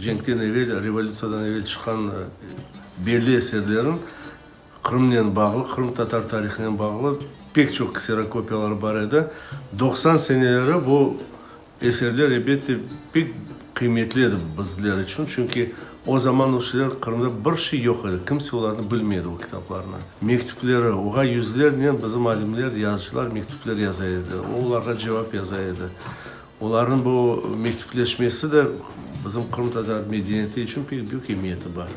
Cenkten evel, revolütsiyadan evel çıqqan belli eserlerniñ Qırımnen bağlı, qırımtatar tarihınen bağlı pek çoq kserokopiyaları bar edi. 90 seneleri bu eserler, elbette, pek qıymetli edi bizler içün, çünki o zaman o şeyler Qırımda bir şey yoq edi, kimse olarnı bilmey edi, o kitaplarnı. Mektüpleri, oğa yüzlernen bizim alimler, yazıcılar mektüpler yaza edi, o olarğa cevap yaza edi. Olarnıñ bu mektüpleşmesi de bizim qırımtatar medeniyeti içün pek büyük emiyeti bar.